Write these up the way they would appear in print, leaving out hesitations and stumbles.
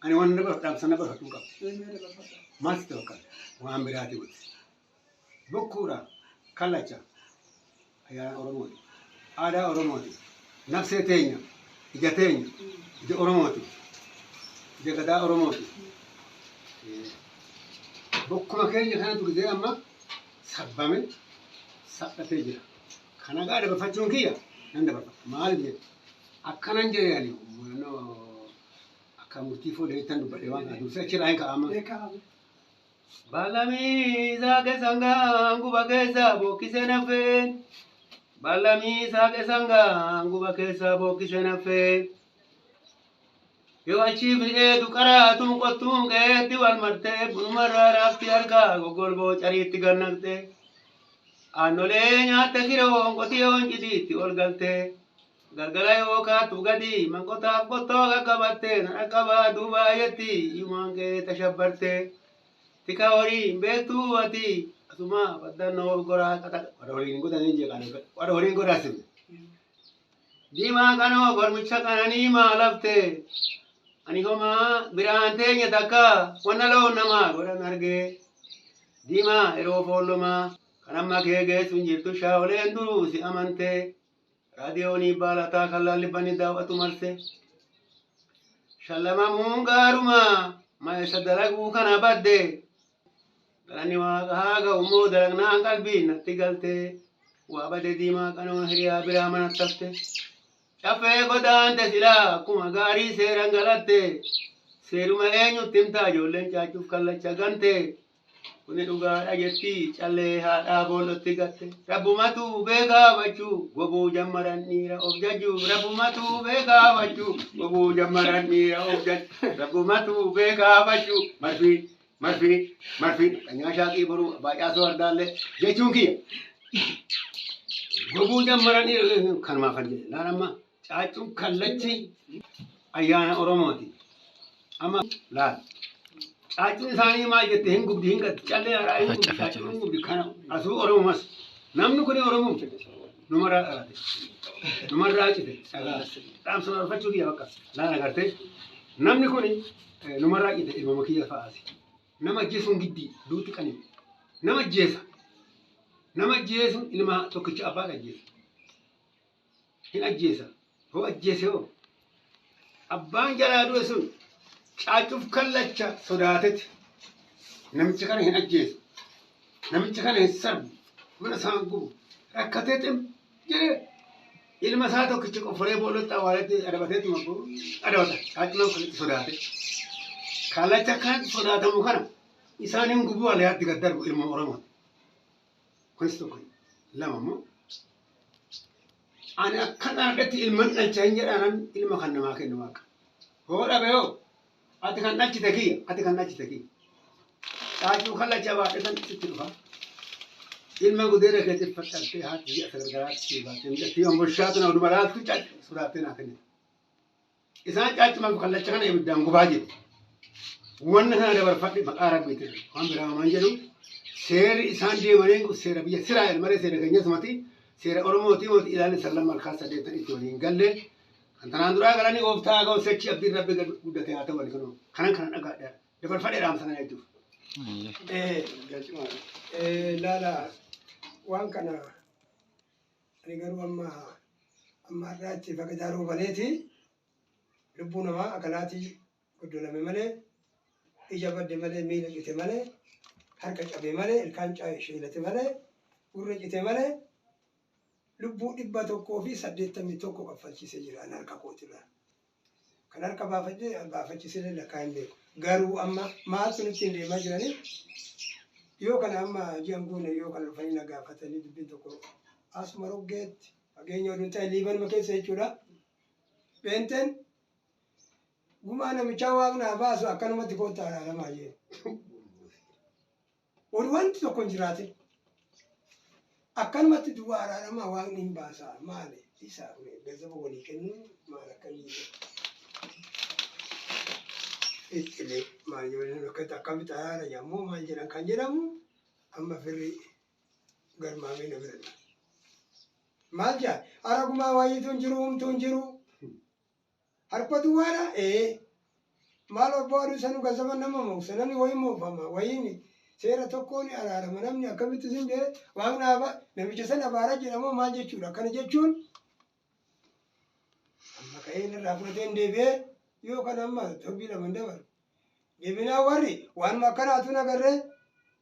Ani waan dhaamsa na barbaadu hin qabu. Maal sitti fakkaata? Waan biraati miti. Bokkuudha kallacha ayyaana Oromooti. Aadaa Oromooti. Nafsee teenya, ija teenya, ija Oromooti. Ija gadaa Oromooti. Bokkuma keenya kanatu gizee amma sabbame saphatee jira. Kana gaa dabarfachuun kiyya nan dabarfadha. Maaliif jedhe? Akkanan jedhe ani akka murtii fuudheettan dubbadhe waan kana dursee achirraa hin ka'ama. Baalamii saaqe sangaan guba keessa bookkise nafeen. Baalamii saaqe sangaan guba keessa bookkise nafeen. Yoo achii fi'eetu qaraatuun qottuun qe'eetti wal martee bunumarraa raafti harkaa goggolboo cariitti gannaqxee. Aannolee nyaatte kiroon qotiyoon cidiitti ol galtee. Galgala yoo kaattu gadi manqotaaf qottoo qaqqabattee na dhaqqabaa duubaa jetti iyyumaan qe'ee tashabbartee. Tika horii hin beektuu ati asuma baddannoo goraa qaxa warra horiin hin godhanin jeeqaan warra horiin godaasifne. Diimaa qanoo gormicha qananii maa lafte ani homaa biraan teenya takka wanna loon namaa godhan argee. Diimaa yeroo foollomaa kan amma kee geessu hin jirtu shaawoleen duruu si amantee. Raadiyoonii baalataa kan laallibbanii daawwatu marse. Shallamamuun gaarumaa maessa dalaguu kana badde. Galanni waaqa haa ga'u immoo dalagnaan qalbiin natti galte. Waa bade diimaa qanoo hiriyaa biraa manatti hafte. Caffee godaante silaa akkuma gaarii seeran galatte. Seeruma eenyutti himtaa ijoolleen caacuuf kallacha gante. Kuni dhugaadha jetti callee haadhaa bool'otti gatte. Rabbumatu beekaa bachuu gobuu jammaran dhiira of jajju. Rabbumatu beekaa bachuu gobuu jammaran dhiira of jajju. Rabbumatu beekaa bachuu marfii marfii marfii qanyaa shaaqii boruu abbaa caasoo ardaallee jechuun kiyya. Gobuu jammaran dhiira kanumaaf kan jedhe. Laal amma Caaccuun kallachi ayyaana Oromooti. Amma laal. Caaccuun isaanii maal jette hin gubdi hin gatti callee haaraa hin gubdi caaccuun hin gubdi kana asuu Oromomas. Namni kun Oromoo numarraa dhalate. Numarraa cite dhagaa. Dhaamsa barfachuu kiyya bakka laal agartee. Namni kun numarraa cite ilmama kiyya fa'aati. Nama ajjeesuun giddii duuti qanii. Nama ajjeesa. Nama ajjeesuun ilma tokkicha abbaan ajjeesa. Hin ajjeesa. Hoo ajjeese hoo? Abbaan jalaa du'e sun caacuuf kallacha sodaateti. Namicha kana hin ajjeesu. Namicha kana hin sarbu. Mana isaa hin gubu. Rakkatee xim jedhee ilma isaa tokkicha qofforee boolotti awwaaletti adabateetuma adabata. Caacumaan kanatti sodaate. Kallacha akkanatti sodaatamu kana isaan hin gubuu alayaatti gad darbu ilma Oromooti. Kunis tokko. Lama immoo ani akka dhaladhetti ilman dhalcha hin jedhaanan ilma kan namaa kennu waaqa. Hoo dhabe hoo ati kan dhalchite kiyya ati kan dhalchite kiyya. Caacuu kallacha baadhe kan sitti dhufa. Ilma gudeeda keetti faxxartee haati ji'a sagargaraatti sii baattee mucattii omboshaatu na oduma laaltu caccu sodaattee naa kennite. Isaan caacumaaf kallacha kana ibiddaan gubaa jiru. Wanna kana dabarfadhe maqaa rabbiitiin waan biraa waan jedhu seerri isaan deemanii seera biyya Siraa'el malee seera keenyas mati seera Oromootii moti ilaalli sallan malkaa saddeettan itti waliin galle kan tanaan duraa galanii gooftaa ga'u sechi abdiin rabbi gad guddate haa ta'u ani kunoo kanan kana dhagaadha dabarfadhe dhaamsa kana jechuuf. Laala waan kana Ani garuu amma amma har'aatti fagadaa roobaleeti lubbuu namaa akalaatii goddolame malee ija badde malee miila cite malee harka cabe malee ilkaan sheelate malee gurra cite malee lubbuu 181 kaffalchiisee jira an harka kootirraa. Kan harka baafadhe baafachisellee lakkaa hin beeku. Garuu amma maaltu nutti hin deemaa jiranii yoo kana amma ji'an guune yoo kana dhufanii na gaafatanii dubbiin tokko asuma roggeetti fageenya oduun ta'e liibanuma keessa jechuudha. Pheenxeen gumaa namichaa waaqni haa baasu akkanumatti koottaa araaramaa jee. Oduu wanti tokko hin jiraatin. Akkanumatti duwwaa araaramaa waaqni hin baasa maali isa gazzaba walii kennuu maal akkamii ittile maal jedhan akkatti akkamitti araara jedhamu maal jedhan kan jedhamu amma firri garmaamee na bira dhufe. Maal jedhan ara gumaa wayiitu hin jiru humtuu hin jiru harka duwwaadha ee. Maal obbo aduu sanuu gazaban nama mooksa namni wayii moofama wayiin seera tokkoon araarama namni akkamitti sin jedhe waaqni namicha sana abaara jedhamoo maal jechuudha akkana jechuun amma ka'ee irraa fudhatee hin deebi'ee yoo kana amma torbii lama hin dabalu. Deebinaa warri waanuma akkanaatu nagarree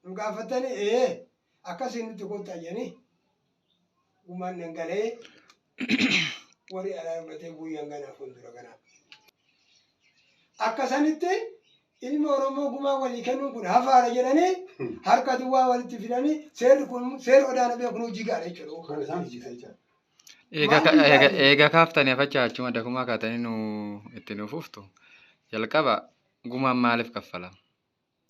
nu gaafatanii ee akkasiin nutti kottaa jedhanii gumaan dhangala'ee warri araara fudhatee guyyaan ganaa fuuldura ganaa. Akka sanitti ilmi Oromoo gumaa walii kennuun kun hafaara jedhanii harka duwwaa walitti fidanii seerri kun seerri odaana beeku hojii gaara jechuudha. Kan isaan hojjetan jechaadha. Eega Maal eega biyyaa eega kaaftanii afachaa achuma dakumaa kaatanii nu itti nu fuftu. Jalqaba gumaan maaliif kaffalama?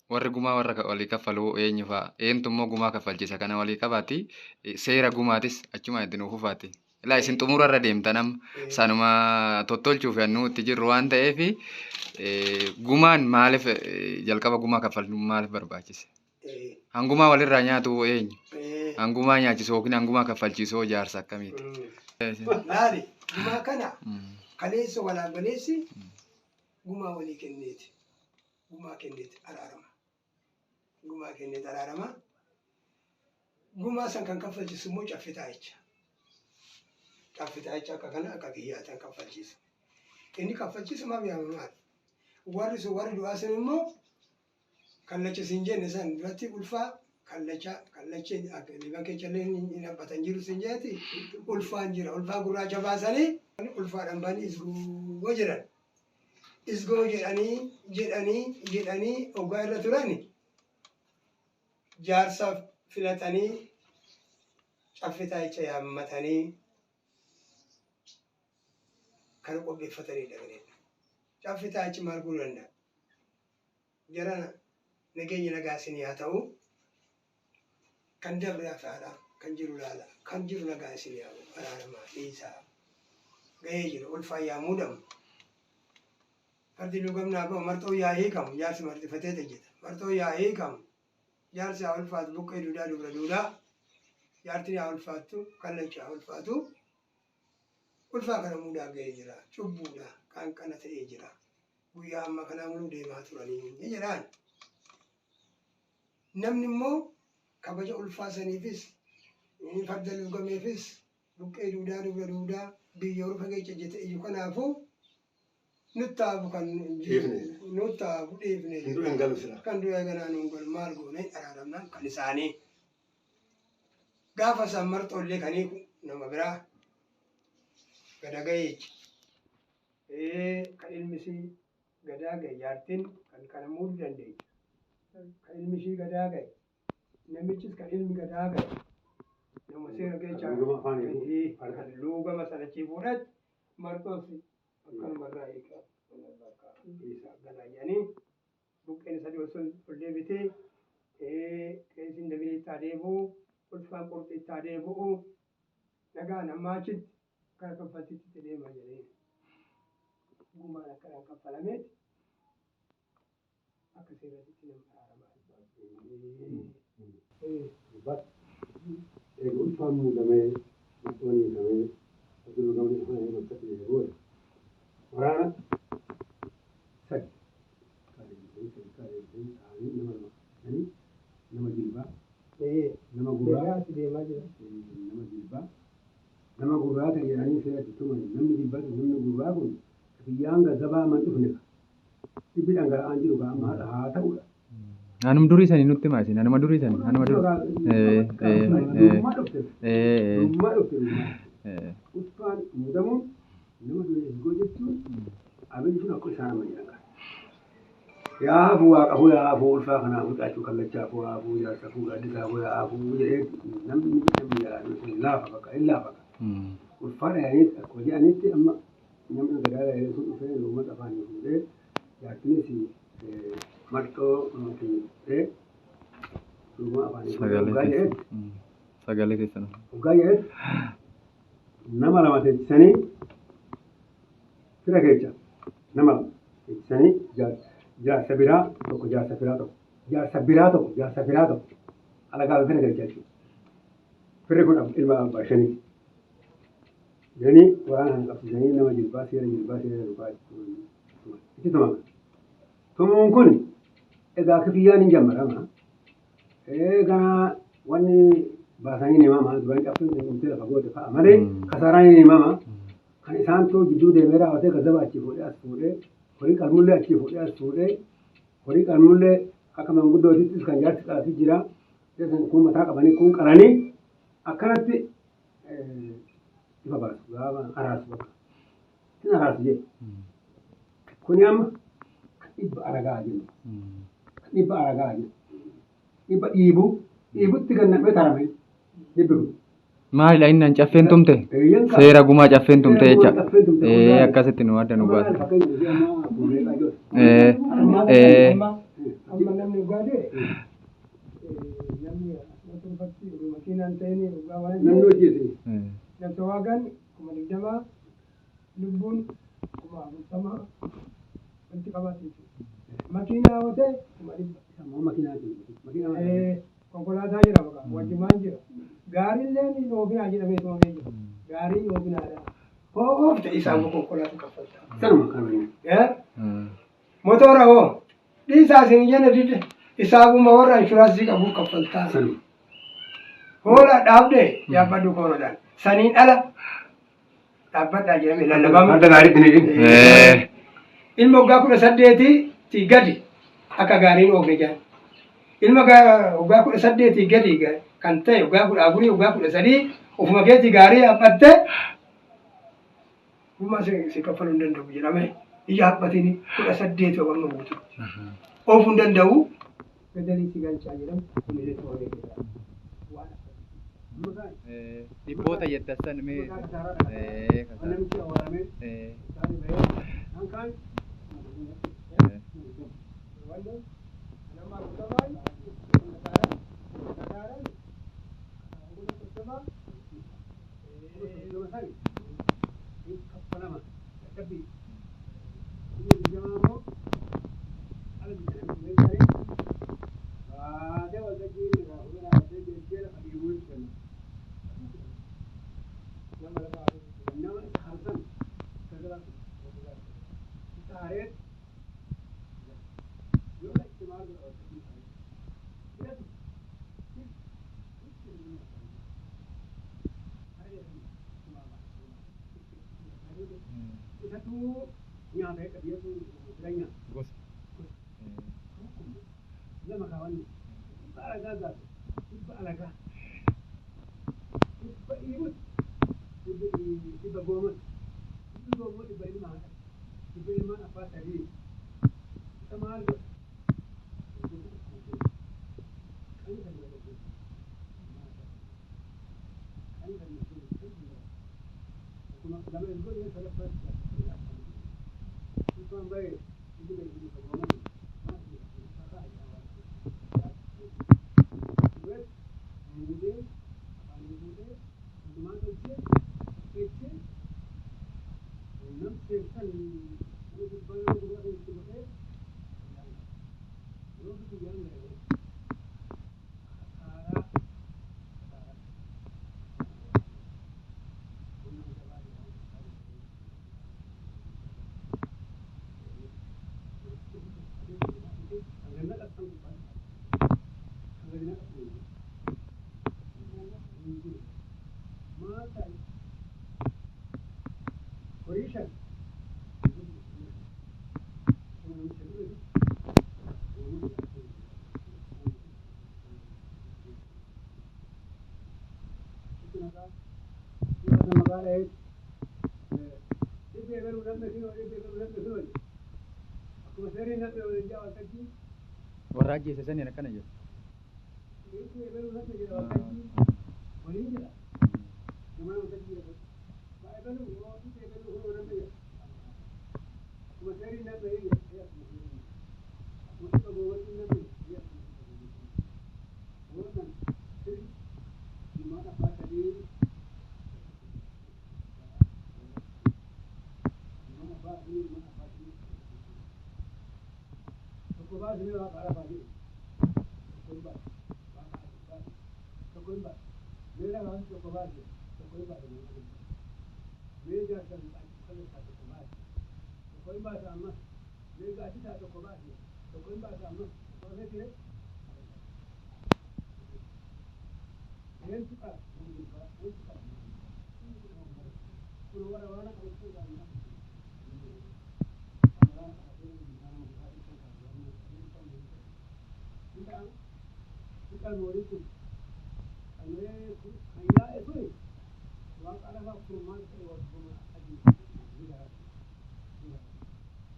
Warri gumaa warra walii kaffalu eenyu fa'a? Eentu immoo gumaa kaffalchiisa? Kana walii qabaati. Seera gumaatis achuma itti nu fufaati. Ilaa isin xumurarra deemtan amma sanuma tottolchuuf nu itti jirru waan ta'eef gumaan maaliif jalqaba gumaa kaffaluun maaliif barbaachise? Hangumaa walirraa nyaatu eenyu? Hangumaa nyaachisu yookiin hangumaa kaffalchiisuu jaarsa akkamiiti? Laali gumaa kana kaleessa walaabaleessi gumaa walii kenneeti. Gumaa kenneeti araarama. Gumaa kenneeti araarama. Gumaa san kan kaffalchiisu immoo caffitaa jecha. Caffitaa jecha akka kana akka kiyyaatan kaffalchiisu. Inni kaffalchiisu maaf yaamama? Warri sun warri du'aa sun immoo kallacha siin jenne san duratti ulfaa kallacha kallachi liban keechallee hin habbatan jiru siin jeeti ulfaan jira ulfaa gurraacha baasanii ulfaadhaan banii isgoo jedhan. Isgoo jedhanii jedhanii jedhanii hoggaa irra turan jaarsa filatanii caffitaa jecha yaammatanii kana qopheeffatanii dhaqnedha. Caffitaa achi maal godhuu danda'a? Jarana nageenya nagaa isinii haa ta'u. Kan dabre hafaadha. Kan jiru laala. Kan jiru nagaa isinii haa ta'u. Araaramaa dhiisaa. Gahee jira. Ulfaa yaa muudamu. Fardi lugamnaa ba'u marxoo yaa hiikamu. Jaarsi marxifatee jeta. Marxoo yaa hiikamu. Jaarsi haa ulfaatu buqqee duudaa dubra duudaa. Jaartiin haa ulfaattu. Kallachi haa ulfaatu. Ulfaa kana muudaa gahee jira. Cubbuudha. Qaanqana ta'ee jira. Guyyaa amma kanaa muluu deemaa turanii jedhaan. Namni immoo kabaja ulfaa saniifis farda luugameefis buqqee duudaa dubra duudaa biyya horfa keessa jete iyyu kanaafuu nuttaafu kan Dhiifne. nuttaafu dhiifne Hin du'e hin galu sila. kan du'e ganaa nuun galu maal goone araaramnaan kan isaanii gaafa isaan marxoollee kan hiiku nama biraa gada ga'ee jecha. Kan ilmi isii gadaa ga'e jaartiin kan kana muuduu dandeenya. Kan ilmi ishii gadaa ga'e namichis kan ilmi gadaa ga'e nama seera keessa Luugama afaan hiiku. kan luugama sana achii fuudhatti marxoos akkanuma irraa hiika. Bakka isaa galaa jedhanii buqqeen sadii osoo ol deebitee qeesiin dabilii itti adeebi'u ulfaan qurxii itti adeebi'u nagaan ammaa achitti gara kaffaltiitti itti deemaa jedhanii. Gumaan akkanaan kaffalameeti akka seeratti nama araaramaa. Eega ulfaan muudamee marxoon hiikamee fardi luugamni afaan hiiku akka ta'e booda waraana sadi kaadhimsanii sadi kaadhimsanii ta'anii nama lama qabsiisanii nama jilbaa nama gurraa deemaa jira. nama jilbaa nama gurraa ta'e jedhanii seeratti tuman namni jilbaa ta'e namni gurraa kun kiyyaan gazabaa man dhufne dhibbi dhangala'aan jiru gaa amma har'a haa ta'udha. Anum durii sanii nutti himaa isin anuma durii sanii anuma durii. Durummaa dhufte. Durummaa dhufte durummaa. Ulfaan muudamuun nama du'e isgoo jechuun abin sun akka isaan amma jedhan kana. Yaafuu waaqafuu yaafuu ulfaa kanaafuu caacuu kallachaafuu yaafuu jaarsafuu gaaddisaafuu yaafuu jedhee namni namni yaadu sun laafa bakka hin laafa. Ulfaa dhayaniitti akkuma jedhanitti amma namni gadaa dhayanii sun dhufee uummata afaanii fuudhee jaartinis marxoo fuudhee luugama afaanii fuudhee Sagalee dhugaa keessan. jedhetti Sagalee keessan. dhugaa jedhetti nama lama teechisanii fira keessa nama lama teechisanii jaarsa biraa tokko jaarsa biraa tokko jaarsa biraa tokko jaarsa biraa tokko alagaa fira keessa jechuudha. Firri kun ilma abbaa shanii. Jedhanii waraana kana qabsiisanii nama jilbaa seera jilbaa seera duukaa itti tuman. Tumuun kun egaa kifiyyaan hin jammarama. Egaa wanni baasanii ni himama. Duraan cabsuun dhumtee lafa goote fa'a malee kasaaraan ni himama. Kan isaantu gidduu deemee raawwatee gazzaba achii fuudhee as fuudhee horii qalmullee achii fuudhee as fuudhee horii qalmullee akka manguddootittis kan jaarsi qalatu jira. Kun mataa qabanii kun qalanii akkanatti ifa baasu gaafa araarsu bakka. Sin araarsu jedhe. Kuni amma dhibba aragaa jennu. Dhibba aragaa jennu. Dhibba dhiibuu dhiibutti gannamee tarame dhibbi kun. Maalidha inni an caffeen tumte? Seera gumaa caffeen tumte jecha. Akkasitti nu adda nu baasa. Amma namni dhugaa ta'e namni asumatti dhufatti makiinaan ta'in dhugaa waan Namni hojjete. Namni waagaan 20,000 lubbuun 40,000 wanti qabaate jechuudha. Makiinaa yoo ta'e 100,000. Makiinaa. Konkolaataa jira baqa wajjumaan jira. Gaariilleen hin oofinaa jedhamee tumamee jira. Gaarii hin oofinaadha. Hoo oofte isaan konkolaataa kaffalta. Sanuma kan. Motora hoo dhiisaa isin jenne dide isaabuma warra inshuraansii qabu kaffaltaa. Sanuma. Hoola dhaabde yaabbadhu koorodhaan. Saniin ala dhaabbadhaa jedhamee lallabama. Adda gaariitti ni dhibbe. Ilma waggaa 18 gadi akka gaariin oofne jedhan. Ilma waggaa 18 gadi kan ta'e waggaa 14 waggaa 13 ofuma keetii gaarii yaabbatte gumaa si kaffaluu hin danda'u jedhame ija haphatiini 18 amma guutu. Oofuu hin danda'u. Gadalii si galchaa jedhamu kunillee tumamee jira. Waan akkasii. Dhibboota jettassan mee. Namichi awwaalamee isaanii bahee kan kaan. Nama afurtamaan kasaaran 30,000 kaffalama dadhabbii 20,000 immoo ala bitanii baatee waltajjii irraa fuudhee raawwatee geessee lafa dhiibuu kenna. Nama lafa Nama isa harsan gagalaatu isa haree yoo itti maal godha waltajjii haree hidhatu. Isatu nyaata biyyatu bira nyaata. Gosa. Lama kaawwanne dhibba alagaa gaafa dhibba alagaa dhibba dhiibut dhibba gooman dhibbi goomoo dhibba ilma haadha dhibba ilmaan abbaa sadii isa maal godha? Lama ergoo jedhee sadaffaatti dhibbaan bahee dhibbi gadi dhibba gooman fuudhee afaanii fuudhee hundumaa tolchee qopheessee namseessan nama gubbaa nama gubbaa kan itti godhee yoo biyyaan ga'e kasaaraa kasaaraa horii shan Warra ajjeese saniin akkana jedhu.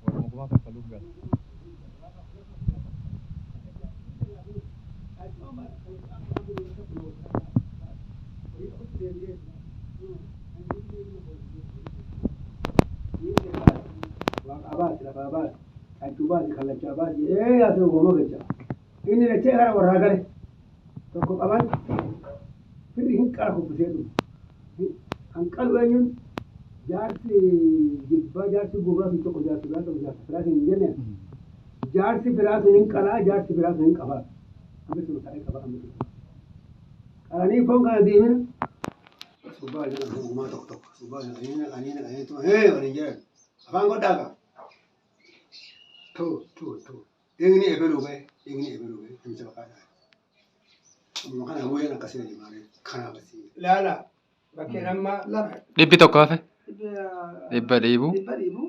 Warra gumaa kaffaluuf gala. Waaqa baasi lafaa baasi caaccuu baasi kallachaa baasi ee yaasee gooma galcha. Inni dachee gara warraa gale tokko qaban firri hin qara kubbisee dhufu. Kan qalu eenyuun jaarsi jibbaa jaarsi gobaa sun tokko jaarsi biraa tokko jaarsi biraa sun hin jenne jaarsi biraa sun hin qalaa jaarsi biraa sun hin qabaa. Amma sun taa'ee qaba amma sun. Qalanii foon kana deemina. Subbaa jedhan gumaa tokko tokko subbaa jedhan qanii qanii tuma hee waliin jedhan afaan godhaa qaba. Tu tu tu dhiigni ebeluu ba'e dhiigni ebeluu ba'e namicha baqaa dha'a. Amma kana bu'een akkasii gadi maaree kanaa basii. Laala bakkeen amma Dhibbi tokko hafe. Dhibba dhiibu. Dhibba dhiibu.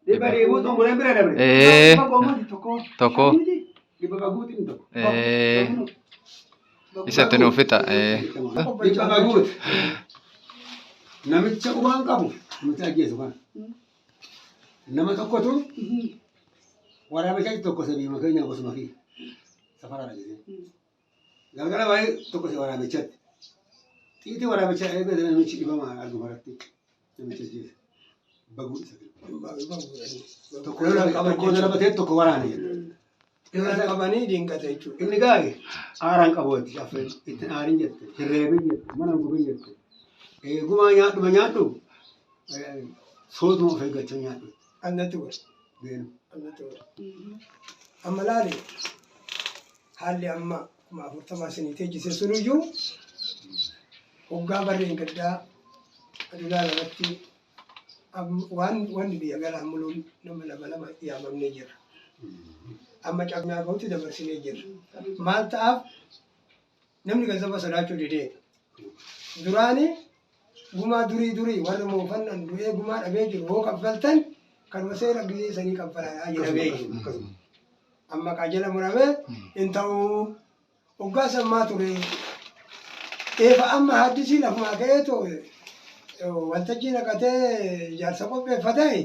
Dhibba dhiibuu xumureen bira dabre. Ee. Dhibba goomooti tokko. Tokko. Shanii miti? Dhibba baguutiin tokko. Ee. Bagu. Isatti nuuf fixa. Ee. Dhibba baguuti. Namicha ubaan qabu namicha ajjeesu kana. Nama tokkotu waraabicha tokko sabiima keenya gosuma kiyya. Safara dhageessee. Galgala baay'ee tokko si waraabichatti. Xiitii waraabicha eegee namichi dhibama arguma irratti namicha ajjeese. Baguu isa kenna. Tokko tokko darbatee tokko waraane jedhe. Lola qabanii dinqata jechuudha. Inni gaa'e aaraan qabu itti caffeen ittiin aarin jette hirreebin jette mana gubin jette. Gumaa nyaadhuma nyaadhu sootuma of eeggachaa nyaadhu Annatti godhe. beenu. Annatti godhe. Amma laali haalli amma 40,000 isinii teechise sunuyyuu hoggaa barreen gaddaa adulaa irratti waan wanni biyya galaa muluun nama lama lama yaamamnee jirra. Amma cabnaa gahutti dabarsinee jirra. Maal ta'aaf namni ganzaba sodaachuu didee. Duraani gumaa durii durii warra moofannan du'ee gumaa dhabee jiru hoo kaffaltan kanuma seera gizee sanii kaffalaadhaa jedhamee. Amma qajeela muramee hin ta'uu. Hoggaa sammaa ture. Eefa amma haddisii lafumaa ka'eetu waltajjii naqatee ijaarsa qopheeffatee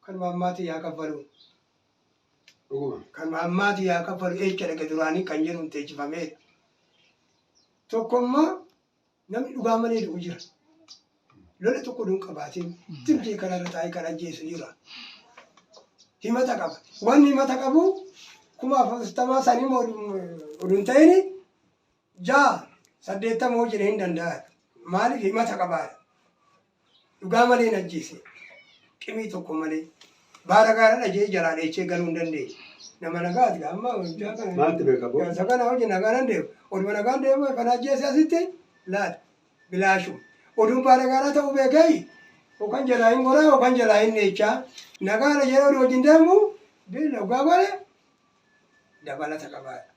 kanuma ammaati yaa kaffalu. Dhuguma. Kanuma ammaati yaa kaffalu eecha dhaqe duraanii kan jedhu hin teechifameedha. Tokko immoo namni dhugaa malee du'u jira. Lola tokko duun qabaatiin timtee kanarra taa'ee kan ajjeesu jira. Himata qaba. Wanni himata qabu 40,000 sanii oduu hin ta'in 6 80 hoo jedhee hin danda'a. Maaliif himata qabaadha. Dhugaa malee hin ajjeese. Qimii tokko malee. Baara gaara dhajee jalaa dheechee galuu hin dandeenye. Nama nagaati amma hojjaa kana. Maaltu beeka boo? Isa kana hojii nagaan hin deemu. Oduma nagaan deemu kan ajjeese asitti laata. Bilaashu. Oduun baara gaaraa ta'uu beekee yookaan jalaa hin goraa yookaan jalaa hin dheechaa. Nagaadha jedhee oduu wajjin deemu beela dhugaa godhe dabalata qabaadha.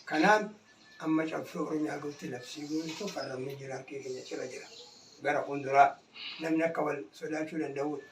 Kanaan amma caffee Oromiyaa guutti labsii guutuu farramni jira harki keenya cira jira. Gara fuulduraa namni akka wal sodaachuu danda'udha.